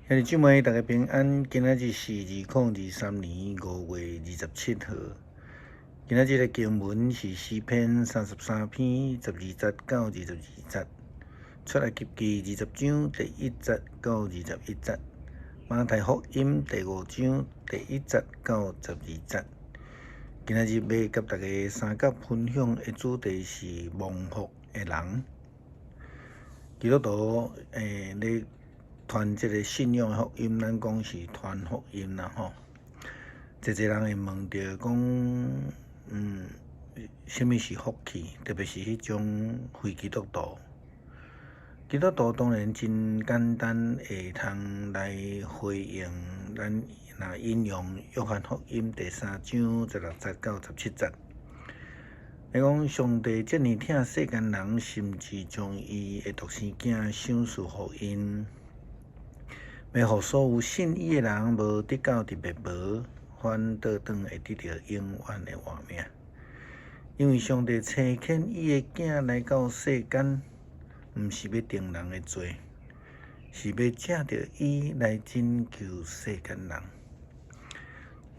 兄弟姊妹，大家平安。今仔日是2023年5月27號。今仔日的經文是詩篇33篇12節到22節，出埃及記20章第1節到21節，馬太福音第5章第1節到12節。今仔日欲佮大家相佮分享的主題是蒙福的人。基督徒咧傳這个信仰的福音，咱講是傳福音啦吼。濟濟人會問著講，啥物是福氣？特別是彼種非基督徒。基督徒當然真簡單會通來回應，咱若引用約翰福音第3章16節到17節，伊講上帝遮爾疼世間人，甚至將伊的獨生囝賞賜予𪜶，欲予所有信伊的人無得到佇滅亡，反倒轉會得著永遠的活命。因為上帝差遣伊的囝來到世間，毋是欲定人的罪，是欲藉著伊來拯救世間人。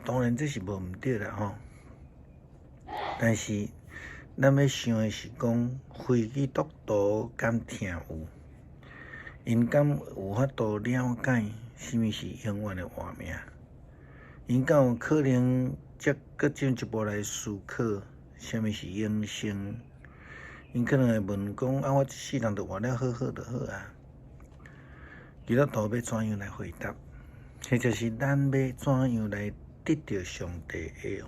當然這是無毋對啦吼，但是咱欲想的是講，非基督徒敢聽有？𪜶敢有法度了解啥物是永遠的活命？𪜶敢有可能才閣進一步來思考啥物是永生？𪜶可能會問講：啊，我這世人就活了好好就好啊。基督徒欲怎樣來回答？或者是咱欲怎樣來得著上帝的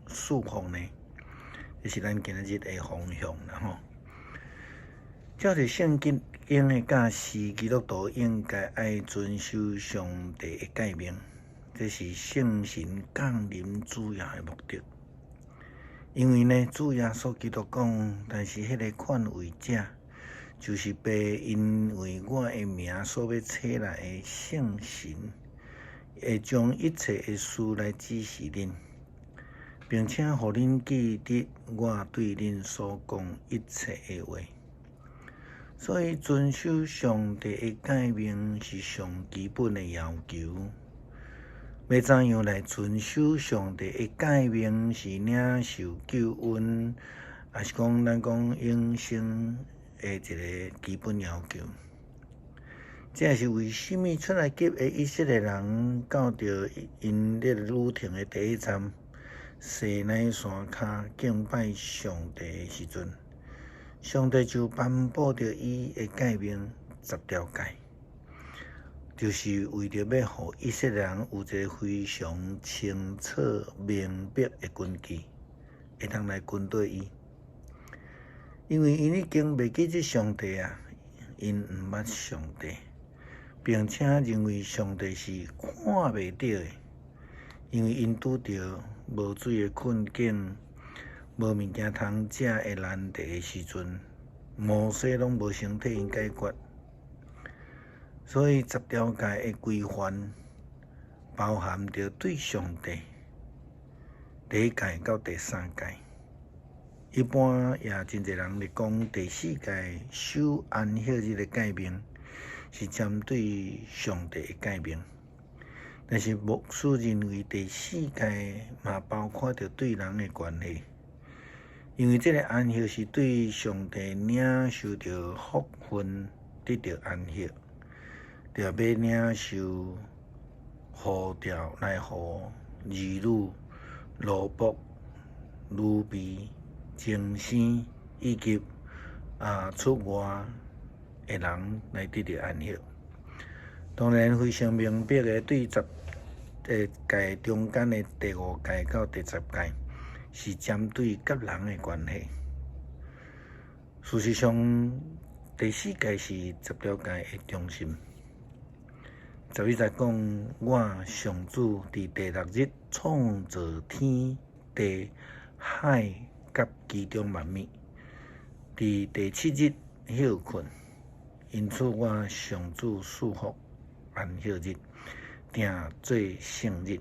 賜福呢？這是咱今仔日的方向啦吼。照著聖經的教示，基督徒應該愛遵守上帝的誡命，這是聖神降臨主要的目的。因為呢，主耶穌基督講，但是彼个勸慰者，就是父因為我的名所欲差來的聖神，會將一切的事來指示恁，並且予恁記得我對恁所講一切的話。所以，遵守上帝的誡命是上基本的要求。欲怎樣來遵守上帝的誡命，是領受救恩，抑是講咱講永生的一个基本要求。這也是為啥物出埃及的以色列人到著𪜶咧旅程的第一站西奈山跤敬拜上帝的時陣，上帝就頒布著伊的誡命十條誡，就是為著欲予以色列人有一个非常清楚明白的根據，會通來跟綴伊。因為𪜶已經袂記得上帝啊，𪜶毋捌上帝，並且認為上帝是看袂著的，因為𪜶拄著無水的困境，無物件通食的難題的時陣，摩西攏無先替𪜶解決。所以十條誡的規範，包含著對上帝第一誡到第三誡。一般也真濟人咧講第四誡守安息日的誡命，是針對上帝的誡命。但是牧師認為第四誡嘛包括著對人的關係，因為這个安息是對上帝領受著福分得著安息，著欲領受呼召來予兒女、奴僕、奴婢、重生以及出外的人來得著安息。當然非常明白的，對十誡中間的第五誡到第十誡是針對佮人的關係。事實上，第四誡是十條誡的中心。11節講，我上主佇第六日創造天地海佮其中萬物，佇第七日歇睏，因此我上主賜福安息日，定做聖日。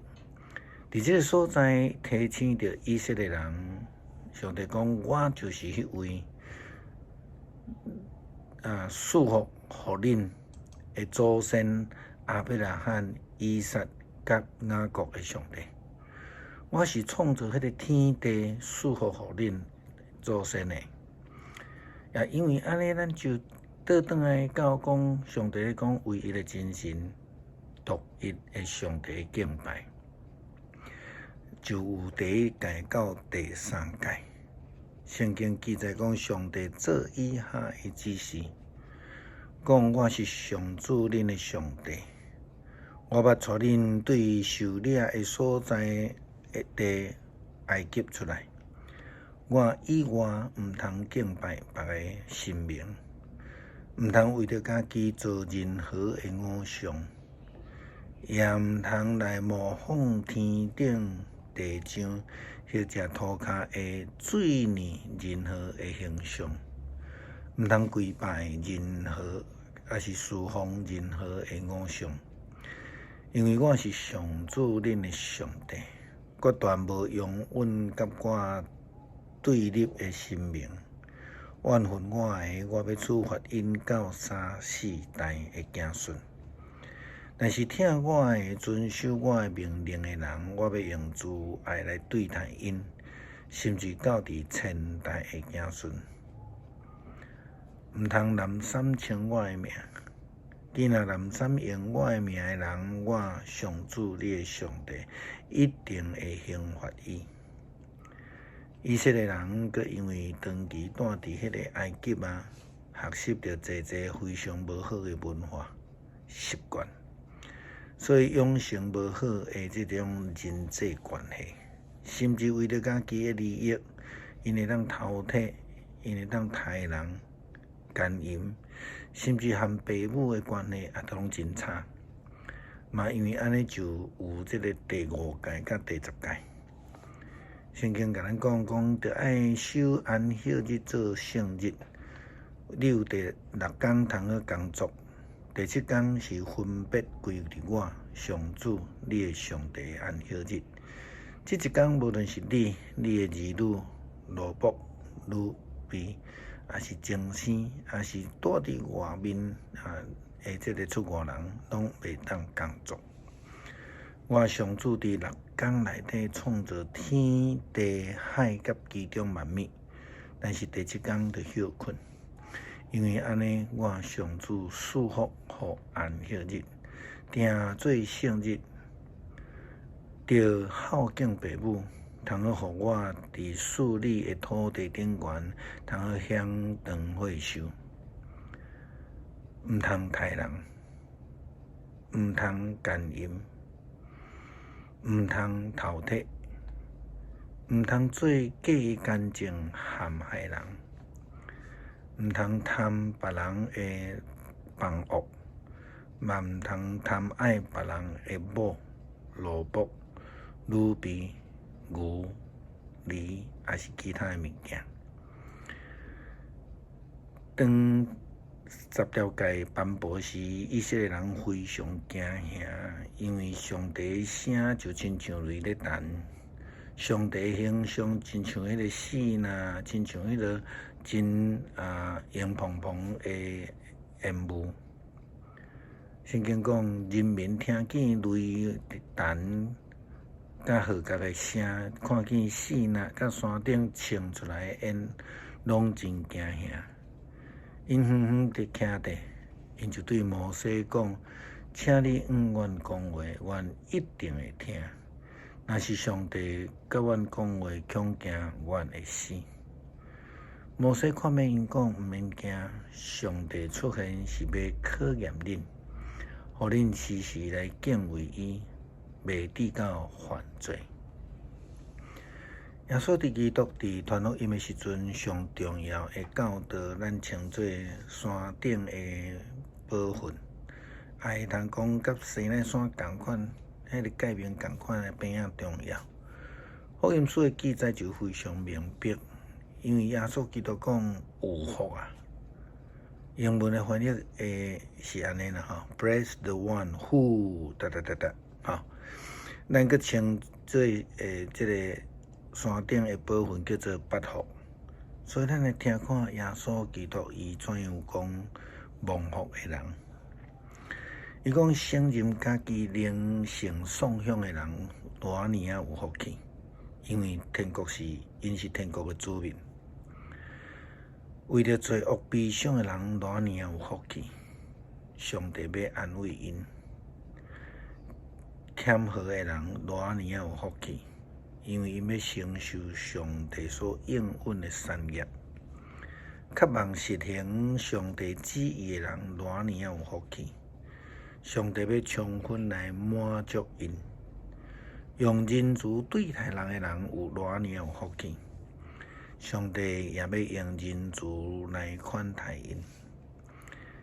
佇這个所在提醒著以色列人，上帝講，我就是彼位賜福予恁的祖先。亞伯拉罕、以撒佮雅各的上帝。我是創造彼个天地，賜福予恁祖先的。也因為按呢，咱就倒轉來到講上帝咧講唯一的真神、獨一的上帝敬拜，就有第一誡到第三誡。聖經記載講，上帝做以下的指示，講我是上主恁的上帝，我捌帶恁對受掠的所在地埃及出來。我以外毋通敬拜別个神明，毋通為著家己做任何的偶像，也毋通來模仿天頂、地上或者塗跤的水裡任何的形象，毋通跪拜任何，抑是侍奉任何的偶像，因為我是上主恁的上帝，決斷無容忍佮我對立的神明。怨恨我的，我欲處罰𪜶到三四代的子孫。但是疼我的、遵守我的命令的人，我欲用慈愛來對待𪜶，甚至到佇千代的子孫。毋通濫訕稱我的名，既若濫訕用我的名的人，我上主你的上帝一定會刑罰伊。以色列人閣因為長期蹛佇彼個埃及啊，學習著濟濟非常無好的文化習慣。所以養成無好的這種人際關係，甚至為著家己的利益，𪜶會當偷提，𪜶會當刣人、姦淫，甚至和爸母的關係也都攏真差。嘛因為按呢就有這个第五誡佮第十誡。聖經共咱講講，著愛守安息日做聖日。你有第六工通好工作。第七工是分別歸予我上主你的上帝的安息日。這一工無論是你、你的兒女、奴僕、奴婢，抑是精生，抑是蹛佇外面啊的這个出外人，攏袂當工作。我上主佇六工內底創造天地海佮其中萬物，但是第七工就歇睏。因為按呢，我上主賜福予安息日，定做聖日，著孝敬爸母，通好予我佇賜你的土地頂懸，通好享長歲壽。毋通刣人，毋通姦淫，毋通偷提，毋通做假見證陷害人。毋通貪別人的房屋，嘛毋通貪愛別人的某、奴僕、女婢、牛、驢，抑是其他的物件。當十條誡頒布時，以色列人非常驚嚇，因為上帝的聲就親像雷咧彈，上帝形象親像彼个死啦，親像彼个真啊煙蓬蓬的煙霧。聖經講，人民聽見雷彈佮號角的聲，看見死啦，佮山頂衝出來的煙，攏真驚嚇。𪜶遠遠佇徛著，𪜶就對摩西講：請你向阮講話，阮一定會聽。若是上帝佮阮講話，恐驚阮會死。摩西勸勉𪜶講：毋免驚，上帝出現是欲考驗恁，予恁時時來敬畏伊，袂致到犯罪。耶穌佇基督佇傳福音的時陣，上重要的教導，咱稱做山頂的寶訓，也會通講佮西奈山仝款，彼个誡命仝款的變仔重要。福音書的記載就非常明白，因為耶穌基督講有福啊。英文的翻譯會是按呢啦吼，Blessed the one who 噠噠噠噠，吼，咱閣稱做這个山頂的寶訓叫做八福，所以咱來聽看耶穌基督伊怎樣講蒙福的人。伊講承認家己靈性喪享的人，偌爾仔有福氣，因為天國是𪜶是天國的子民。為著罪惡悲傷的人，偌爾仔有福氣，上帝欲安慰𪜶。謙和的人，偌爾仔有福氣，因為𪜶欲承受上帝所應允的產業。渴望實行上帝旨意的人，偌爾仔有福氣，上帝欲充分來滿足𪜶。用仁慈對待人的人，有偌爾仔有福氣，上帝也欲用仁慈來款待𪜶。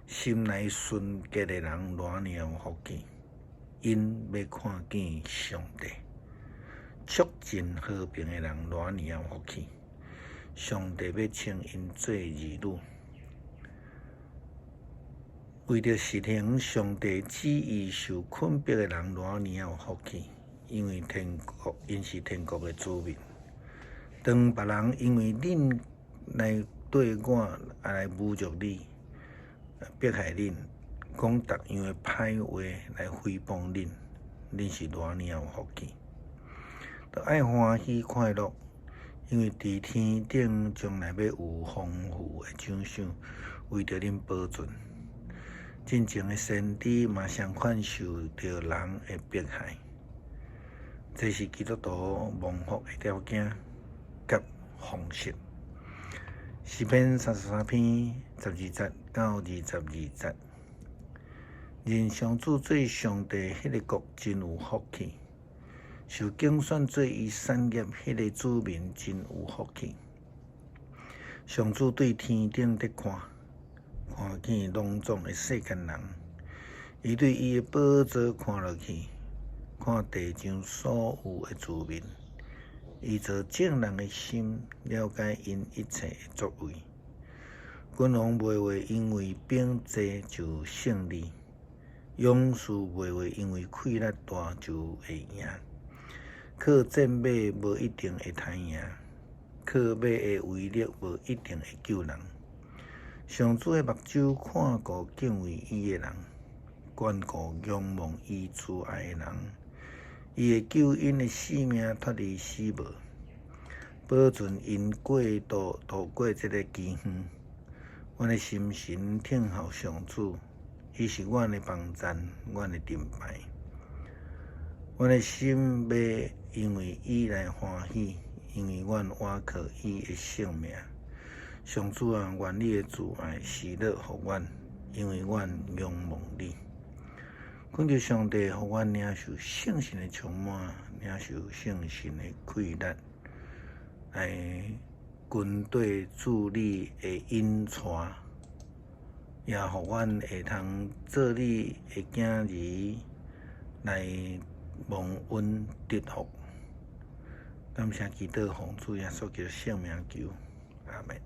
心內純潔的人，偌爾仔有福氣，𪜶欲看見上帝。促進和平的人，偌爾仔有福氣，上帝欲稱𪜶做兒女。為著實行上帝旨意受困迫的人，偌爾仔有福氣，因為天國，𪜶是天國的子民。當別人因為恁來對我來侮辱你、迫害恁，講逐樣的歹話來誹謗恁，恁是偌爾仔有福氣。著愛歡喜快樂，因為佇天頂將來欲有豐富的獎賞為著恁保存。進前的先知嘛相款受著人的迫害，這是基督徒蒙福的條件佮方式。詩篇33篇12節到22節。認上主做上帝彼个國真有福氣，受揀選做伊產業彼个子民真有福氣。上主對天頂佇看，看見攏總的世間人，伊對伊的寶座看落去，看地上所有的子民，伊造眾人的心，了解𪜶一切的作為。君王袂會因為兵濟就勝利，勇士袂會因為氣力大就會贏。靠戰馬無一定會刣贏，靠馬的威力無一定會救人。上主的目睭看顧敬畏伊的人，關顧仰望伊慈愛的人。伊會救𪜶的性命脫離死亡，保存𪜶過渡渡過這个飢荒。阮的心神等候上主，伊是阮的幫贊，阮的盾牌。阮的心欲因為伊來歡喜，因為阮倚靠伊的聖名。上主啊，願你的慈愛施予阮，因為阮仰望你。懇求上帝，予阮領受聖神的充滿，領受聖神的氣力，來跟綴主你的引帶，也予阮會通做你的囝兒來蒙恩得福。感謝基督，奉主耶穌基督聖名求，阿門。